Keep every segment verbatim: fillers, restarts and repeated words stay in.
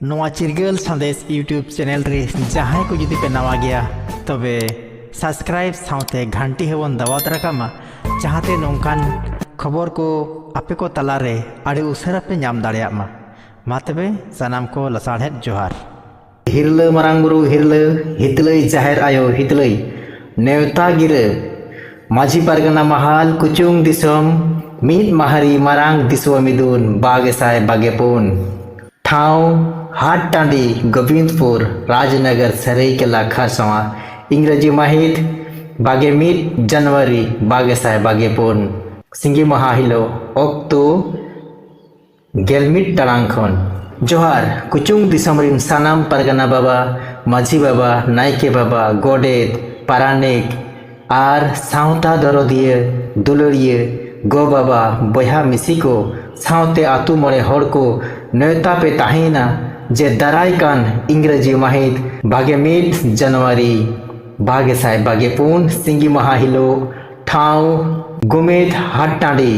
ᱱᱚᱣᱟ ᱪᱤᱨᱜᱟᱹᱞ ᱥᱟᱸᱫᱮᱥ YouTube ᱪᱮᱱᱮᱞ ᱨᱮ ᱡᱟᱦᱟᱸᱭ ᱠᱚ ᱡᱩᱫᱤ ᱯᱮ ᱱᱟᱣᱟ ᱜᱮᱭᱟ, ᱛᱚᱵᱮ subscribe ᱥᱟᱶᱛᱮ ᱜᱷᱟᱱᱴᱤ ᱦᱚᱸᱵᱚᱱ ᱫᱟᱵᱟᱣ ᱛᱚᱨᱟ ᱠᱟᱜ ᱢᱟ, ᱡᱟᱦᱟᱸᱛᱮ ᱱᱚᱝᱠᱟᱱ ᱠᱷᱚᱵᱚᱨ ᱠᱚ ᱟᱯᱮ ᱠᱚ ᱛᱟᱞᱟᱨᱮ ᱟᱹᱰᱤ ᱩᱥᱟᱹᱨᱟ ᱯᱮ ᱧᱟᱢ ᱫᱟᱲᱮᱭᱟᱜ ᱢᱟ᱾ ᱢᱟ ᱛᱚᱵᱮ ᱥᱟᱱᱟᱢ ᱠᱚ ᱞᱟᱥᱟᱲᱦᱮᱫ ᱡᱚᱦᱟᱨ᱾ ᱦᱤᱨᱞᱟᱹ ᱢᱟᱨᱟᱝ ᱵᱩᱨᱩ ᱦᱤᱨᱞᱟᱹ, ᱦᱤᱛᱞᱟᱹᱭ ᱡᱟᱦᱮᱨ ᱟᱭᱳ ᱦᱤᱛᱞᱟᱹᱭ, ᱱᱮᱣᱛᱟ ᱜᱤᱨᱟᱹ, ᱢᱟᱹᱡᱷᱤ ᱯᱟᱨᱜᱟᱱᱟ ᱢᱟᱦᱟᱞ ᱠᱩᱪᱩᱝ ᱫᱤᱥᱚᱢ, ᱢᱤᱫ ᱢᱟᱦᱟᱨᱤ ᱢᱟᱨᱟᱝ ᱫᱤᱥᱣᱟᱹ ᱢᱤᱫᱩᱱ ᱵᱟᱜᱮᱥᱟᱭ ᱵᱟᱜᱮ ᱯᱩᱱ᱾ ᱴᱷᱟᱶ ᱦᱟᱴ ᱴᱟᱺᱰᱤ ᱜᱳᱵᱤᱱᱫᱽᱯᱩᱨ, ᱨᱟᱡᱽᱱᱚᱜᱚᱨ, ᱥᱟᱹᱨᱟᱹᱭᱠᱮᱞᱟ ᱠᱷᱟᱨᱥᱟᱣᱟ, ᱤᱝᱨᱮᱡᱤ ᱢᱟᱹᱦᱤᱛ ᱵᱟᱜᱮ ᱢᱤᱫ ᱡᱟᱱᱩᱣᱟᱨᱤ ᱵᱟᱜᱮᱥᱟᱭ ᱵᱟᱜᱮ ᱯᱩᱱ, ᱥᱤᱸᱜᱤ ᱢᱟᱦᱟ ᱦᱤᱞᱳᱜ, ᱚᱠᱛᱚ ᱜᱮᱞ ᱢᱤᱫ ᱴᱟᱲᱟᱝ ᱠᱷᱚᱱ᱾ ᱡᱚᱦᱟᱨ, ᱠᱩᱪᱩᱝ ᱫᱤᱥᱚᱢ ᱨᱤᱱ ᱥᱟᱱᱟᱢ ᱯᱟᱨᱜᱟᱱᱟ ᱵᱟᱵᱟ, ᱢᱟᱹᱡᱷᱤ ᱵᱟᱵᱟ, ᱱᱟᱭᱠᱮ ᱵᱟᱵᱟ, ᱜᱚᱰᱮᱛ, ᱯᱟᱨᱟᱱᱤᱠ ᱟᱨ ᱥᱟᱶᱛᱟ ᱫᱚᱨᱚᱫᱤᱭᱟᱹ, ᱫᱩᱞᱟᱹᱲᱤᱭᱟᱹ, ᱜᱚ ᱵᱟᱵᱟ, ᱵᱚᱭᱦᱟ ᱢᱤᱥᱤ ᱠᱚ ᱥᱟᱶᱛᱮ ᱟᱹᱛᱩ ᱢᱚᱬᱮ ᱦᱚᱲ ᱠᱚ ᱱᱮᱣᱛᱟ ᱯᱮ ᱛᱟᱦᱮᱸᱭᱮᱱᱟ ᱡᱮ ᱫᱟᱨᱟᱭ ᱠᱟᱱ ᱤᱝᱨᱮᱡᱤ ᱢᱟᱹᱦᱤᱛ ᱵᱟᱜᱮ ᱢᱤᱫ ᱡᱟᱱᱩᱣᱟᱨᱤ ᱵᱟᱜᱮ ᱥᱟᱭ ᱵᱟᱜᱮ ᱯᱩᱱ ᱥᱤᱸᱜᱤ ᱢᱟᱦᱟ ᱦᱤᱞᱳᱜ ᱴᱷᱟᱶ ᱜᱳᱢᱮᱫ ᱦᱟᱴ ᱴᱟᱺᱰᱤ,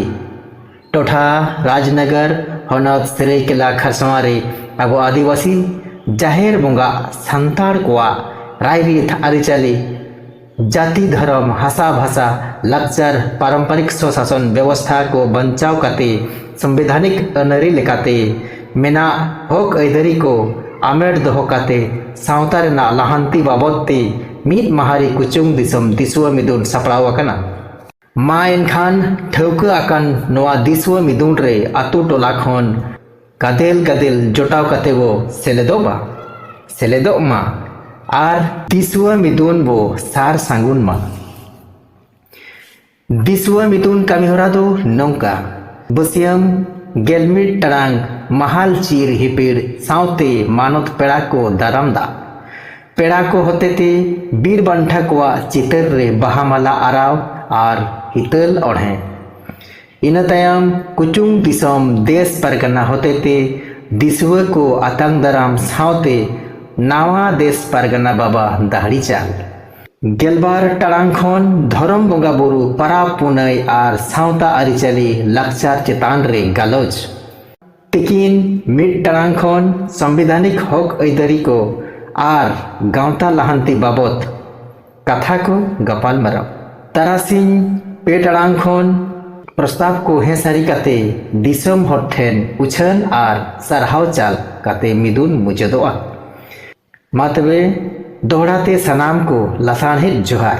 ᱴᱚᱴᱷᱟ ᱨᱟᱡᱽᱱᱚᱜᱚᱨ, ᱦᱚᱱᱚᱛ ᱥᱟᱹᱨᱟᱹᱭᱠᱮᱞᱟ ᱠᱷᱟᱨᱥᱟᱣᱟ ᱨᱮ ᱟᱵᱚ ᱟᱹᱫᱤᱵᱟᱹᱥᱤ ᱡᱟᱦᱮᱨ ᱵᱚᱸᱜᱟ ᱥᱟᱱᱛᱟᱲ ᱠᱚᱣᱟᱜ ᱨᱟᱭᱨᱤᱛ ᱟᱹᱨᱤᱪᱟᱹᱞᱤ, ᱡᱟᱹᱛᱤ ᱫᱷᱚᱨᱚᱢ, ᱦᱟᱥᱟ ᱵᱷᱟᱥᱟ, ᱞᱟᱠᱪᱟᱨ, ᱯᱟᱨᱚᱢᱯᱚᱨᱤᱠ ᱥᱚᱥᱟᱥᱚᱱ ᱵᱮᱵᱚᱥᱛᱷᱟ ᱠᱚ ᱵᱟᱧᱪᱟᱣ ᱠᱟᱛᱮ ᱥᱚᱝᱵᱤᱫᱷᱟᱱᱤᱠ ᱟᱹᱱᱟᱹᱨᱤ ᱞᱮᱠᱟᱛᱮ ᱢᱮᱱᱟᱜ ᱦᱚᱠ ᱟᱹᱭᱫᱟᱹᱨᱤ ᱠᱚ ᱟᱢᱮᱴ ᱫᱚᱦᱚ ᱠᱟᱛᱮ ᱥᱟᱶᱛᱟ ᱨᱮᱱᱟᱜ ᱞᱟᱦᱟᱱᱛᱤ ᱵᱟᱵᱚᱫ ᱛᱮ ᱢᱤᱫ ᱢᱟᱦᱟᱨᱤ ᱠᱩᱪᱩᱝ ᱫᱤᱥᱚᱢ ᱫᱤᱥᱩᱣᱟᱹ ᱢᱤᱫᱩᱱ ᱥᱟᱯᱲᱟᱣ ᱟᱠᱟᱱᱟ᱾ ᱢᱟ ᱮᱱᱠᱷᱟᱱ ᱴᱷᱟᱹᱣᱠᱟᱹ ᱟᱠᱟᱱ ᱱᱚᱣᱟ ᱫᱤᱥᱩᱣᱟᱹ ᱢᱤᱫᱩᱱ ᱨᱮ ᱟᱛᱳ ᱴᱚᱞᱟ ᱠᱷᱚᱱ ᱜᱟᱫᱮᱞ ᱜᱟᱫᱮᱞ ᱡᱚᱴᱟᱣ ᱠᱟᱛᱮ ᱵᱚ ᱥᱮᱞᱮᱫᱚᱜ ᱢᱟ, ᱥᱮᱞᱮᱫᱚᱜ ᱢᱟ ᱟᱨ ᱫᱤᱥᱩᱣᱟᱹ ᱢᱤᱫᱩᱱ ᱵᱚ ᱥᱟᱨ ᱥᱟᱹᱜᱩᱱ ᱢᱟ᱾ ᱫᱤᱥᱩᱣᱟᱹ ᱢᱤᱫᱩᱱ ᱠᱟᱹᱢᱤᱦᱚᱨᱟ ᱫᱚ ᱱᱚᱝᱠᱟ: ᱵᱟᱹᱥᱭᱟᱹᱢ ᱜᱮᱞ ᱢᱤᱫ ᱴᱟᱲᱟᱝ ᱢᱟᱦᱟᱞ ᱪᱤᱨ ᱦᱤᱯᱤᱲ ᱥᱟᱶᱛᱮ ᱢᱟᱱᱚᱛ ᱯᱮᱲᱟ ᱠᱚ ᱫᱟᱨᱟᱢ ᱫᱟᱜ᱾ ᱯᱮᱲᱟ ᱠᱚ ᱦᱚᱛᱮᱛᱮ ᱵᱤᱨ ᱵᱟᱱᱴᱷᱟ ᱠᱚᱣᱟᱜ ᱪᱤᱛᱟᱹᱨ ᱨᱮ ᱵᱟᱦᱟ ᱢᱟᱞᱟ ᱟᱨᱟᱣ ᱟᱨ ᱦᱤᱛᱟᱹᱞ ᱚᱬᱦᱮ᱾ ᱤᱱᱟᱹ ᱛᱟᱭᱚᱢ ᱠᱩᱪᱩᱝ ᱫᱤᱥᱚᱢ ᱫᱮᱥ ᱯᱟᱨᱜᱟᱱᱟ ᱦᱚᱛᱮᱛᱮ ᱫᱤᱥᱩᱣᱟᱹ ᱠᱚ ᱟᱛᱟᱝ ᱫᱟᱨᱟᱢ ᱥᱟᱶᱛᱮ ᱱᱟᱣᱟ ᱫᱮᱥ ᱯᱟᱨᱜᱟᱱᱟ ᱵᱟᱵᱟ ᱫᱟᱦᱲᱤ ᱪᱟᱞ᱾ ᱜᱮᱞᱵᱟᱨ ᱴᱟᱲᱟᱝ ᱠᱷᱚᱱ ᱫᱷᱚᱨᱚᱢ ᱵᱚᱸᱜᱟ ᱵᱩᱨᱩ, ᱯᱟᱨᱟᱵᱽ ᱯᱩᱱᱟᱹᱭ ᱟᱨ ᱥᱟᱶᱛᱟ ᱟᱹᱨᱤᱪᱟᱹᱞᱤ ᱞᱟᱠᱪᱟᱨ ᱪᱮᱛᱟᱱ ᱨᱮ ᱜᱟᱞᱚᱪ᱾ ᱛᱤᱠᱤᱱ ᱢᱤᱫ ᱴᱟᱲᱟᱝ ᱠᱷᱚᱱ ᱥᱟᱢᱵᱤᱫᱷᱟᱱᱤᱠ ᱦᱚᱠ ᱟᱹᱭᱫᱟᱹᱨᱤ ᱠᱚ ᱟᱨ ᱜᱟᱶᱛᱟ ᱞᱟᱦᱟᱱᱛᱤ ᱵᱟᱵᱚᱛ ᱠᱟᱛᱷᱟ ᱠᱚ ᱜᱟᱯᱟᱞᱢᱟᱨᱟᱣ᱾ ᱛᱟᱨᱟᱥᱤᱧ ᱯᱮ ᱴᱟᱲᱟᱝ ᱠᱷᱚᱱ ᱯᱨᱚᱥᱛᱟᱵ ᱠᱚ ᱦᱮᱸ ᱥᱟᱹᱨᱤ ᱠᱟᱛᱮ ᱫᱤᱥᱚᱢ ᱦᱚᱲ ᱴᱷᱮᱱ ᱩᱪᱷᱟᱹᱱ ᱟᱨ ᱥᱟᱨᱦᱟᱣ ᱪᱟᱞ ᱠᱟᱛᱮ ᱢᱤᱫᱩᱱ ᱢᱩᱪᱟᱹᱫᱚᱜᱼᱟ᱾ ᱢᱟ ᱛᱚᱵᱮ ᱫᱚᱦᱲᱟ ᱛᱮ ᱥᱟᱱᱟᱢ ᱠᱚ ᱞᱟᱥᱟᱬᱦᱮᱫ ᱡᱚᱦᱟᱨ᱾